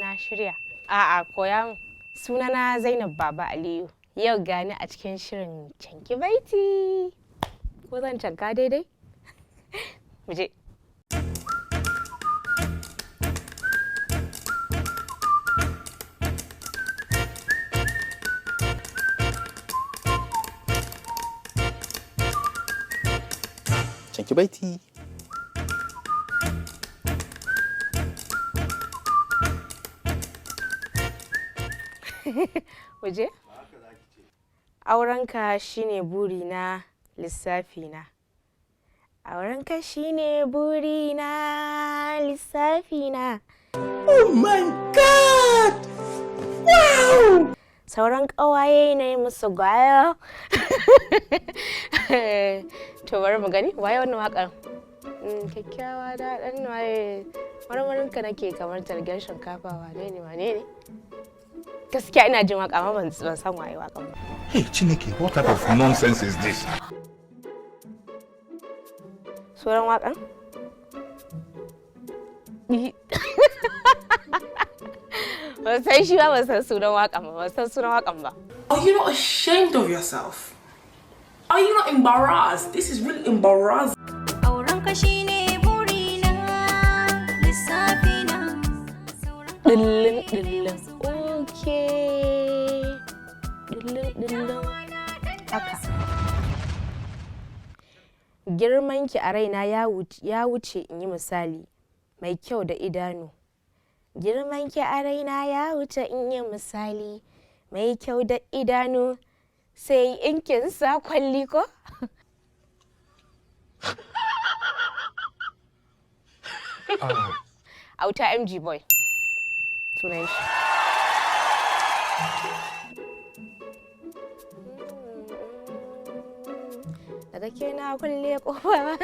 Na shirya. A'a, koya min. Sunana Zainab Baba Aliyu. Yau gani a cikin shirin Canki Baiti. Ko zan canka daidai? Mu je. Canki baiti. Mu je? Aurenka shine burina, lissafina. Aurenka shine burina, lissafina. Oh my God! Wow! Sauran ƙawaye na yi musu gwaya. To bari mu gani, waye wannan waƙar? Kyakkyawa da ɗan waye, marmarinka nake kamar talgen shinkafa, wane ne, wane ne? Gaskiya ina jin waƙa amma ban san waye waƙar ba. Hey, Chineke, what type of nonsense is this? Sauran waƙan? Ban san shi ba, ban san sunan waƙan ba, ban san sunan waƙan ba. Are you not ashamed of yourself? Are you not embarrassed? This is really embarrassing. Aurenka shine burina, lissafina. Ɗillin ɗillin. Okay. Ɗillin ɗillin. Haka. Girmanki a raina ya wuce in yi misali, mai kyau da idanu. Girmanki a raina ya wuce in yi misali, mai kyau da idanu, sai in kin sa kwalli ko? Auta MG Boy. Sunan shi. Daga ke na kulle kofa.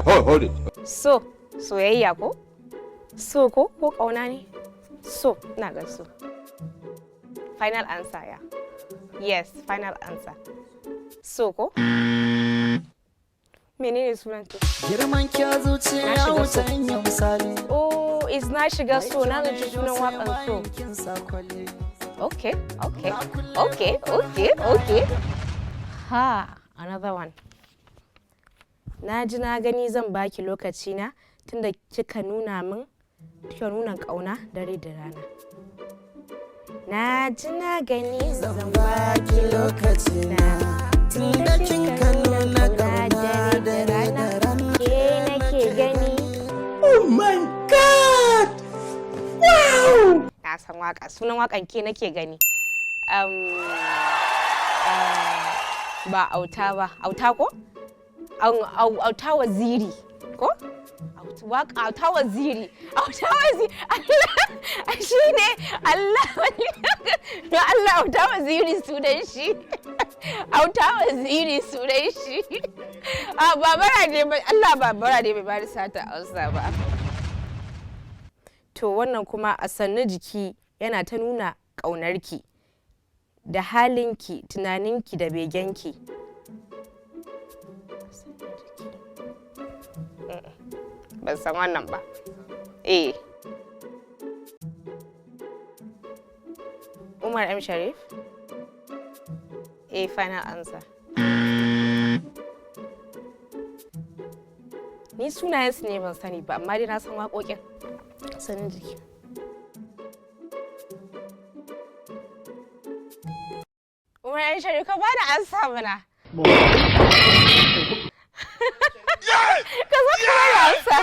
Hold, hold it. So, soyayya ko? So ko? Ko kauna ne? So, ina ga so. Final answer, ya. Yes, final answer. So ko? Menene sunan to? Girman ki a zuciya Na shiga so. wuce in yi misali. Oh, is na shiga so, na zaci sunan waƙan so. Kin sa kwalli. Okay. Ha, another one. Na ji na gani zan baki lokaci na tunda kika nuna min, kika nuna ƙauna dare da rana. Na ji na gani zan Baki lokaci na tunda kin ka nuna ƙauna dare da rana. Ke nake gani. Oh my God! Wow! Na san waka, sunan wakan Ke Nake Gani. Ba Auta ba, Auta ko? Auta Waziri ko? Waka Auta Waziri, Auta Waziri, Allah shi ne, Allah, no, Allah, Auta Waziri sunan shi. Auta Waziri sunan shi. A babara ne, Allah, babara ne bai bani sata Hausa ba. To wannan kuma, a sannu jiki yana ta nuna ƙaunarki da halinki, tunaninki da begenki. A sannu jiki. Ban san wannan ba. Eh. Umar M. Sharif? Eh, final answer. Ni sunayensu ne ban sani ba, amma dai na san waƙoƙin. Sanin jiki. Umar M. Sharif, ka bani ansa mana. Ka zo ka bani ansa.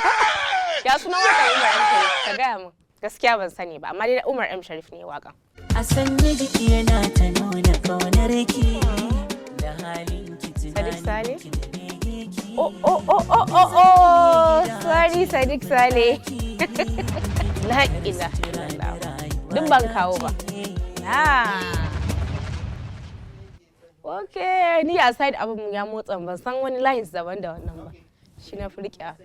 Ya sunan waƙar Umar M. Sharif? Ka gaya min. Gaskiya ban sani ba, amma dai Umar M. Sharif ne waƙan. A sannu jiki yana ta nuna ƙaunar ki da halin ki, Sadiq Saleh? tunanin ki da bege ki. Oh, oh, oh, oh, oh, oh, sorry, Sadiq Saleh. La ilaha illallah. Duk ban kawo ba. Na. Okay, ni a side abin ya motsa, ban san wani lines daban da wannan ba. Shi na fi riƙe.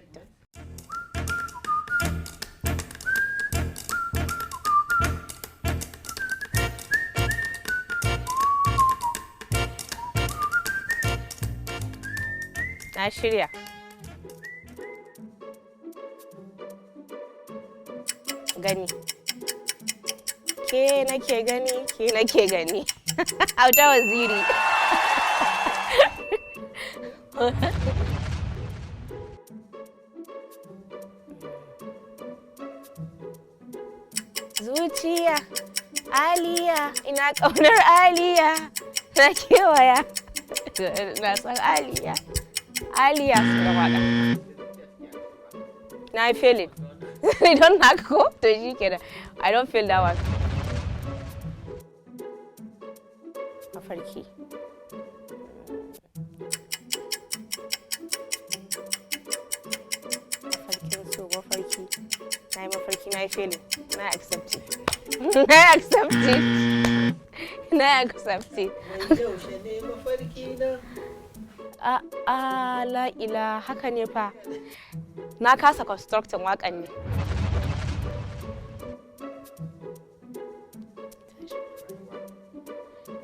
Na shirya. Gani. Ke nake gani, ke nake gani. Auta Waziri. Zuciya, Aliya, ina ƙaunar Aliya, na kewaya, na san Aliya. Aliya su da waƙa. Na feel it. Don haka ko? To shi kenan. I don't feel that one. Mafarki. Mafarkin so, mafarki. Na yi mafarki, na yi feeling. Na accept it. Na accept it. Na accept it. Yaushe ne mafarki na? A a la ila, haka ne fa. Na kasa constructing waƙan ne.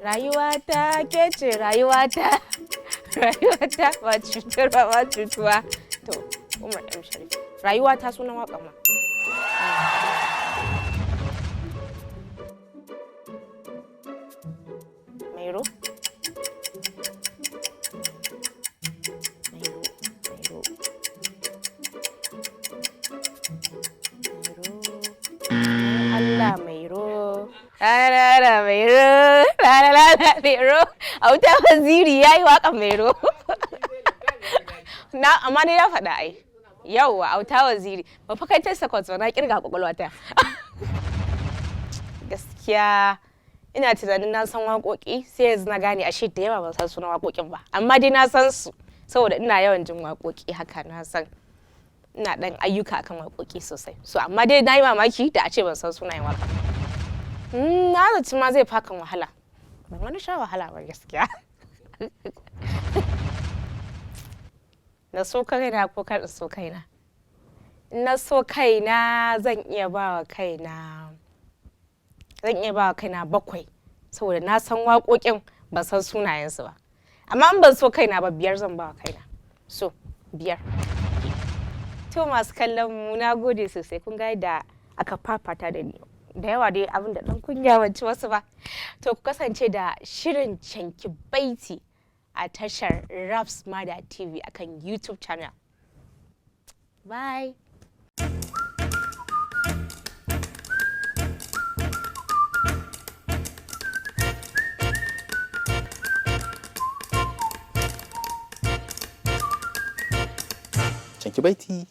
Rayuwata ke ce rayuwata. Rayuwata ba cutar ba ba cutuwa. To, Umar M Sharif. Rayuwata sunan waƙan ma. Mairo? Mairo, Mairo. Mairo. Allah Mairo. La Mairo. La la la la Mairo. Auta Waziri yayi waƙan Mairo. Na amma ni na faɗa ai. Yauwa, Auta Waziri. Ba fa kai 10 seconds ba, na kirga kwakwalwata. Gaskiya ina tunanin na san waƙoƙi, sai yanzu na gane ashe da yawa ban san sunan waƙoƙin ba. Amma dai na san su saboda ina yawan jin waƙoƙi haka, na san ina ɗan ayyuka akan waƙoƙi sosai. So amma dai na yi mamaki da a ce ban san sunayen waƙa. Na zaci ma zai fakan wahala. Ban wani sha wahala ba gaskiya. Na so kaina ko kar in so kaina? In na so kaina, zan iya ba wa kaina 7, saboda na san waƙoƙin, ban san sunayensu ba. Amma in ban so kaina ba, 5 zan ba wa kaina. So 5. To, masu kallon mu, na gode sosai. Kun ga yadda aka fafata da ni. Da yawa dai abin da ɗan kunya, ban ci wasu ba. To, ku kasance da shirin Canki Baiti a tashar Raps Mada TV akan YouTube channel. Bye. Canki Baiti.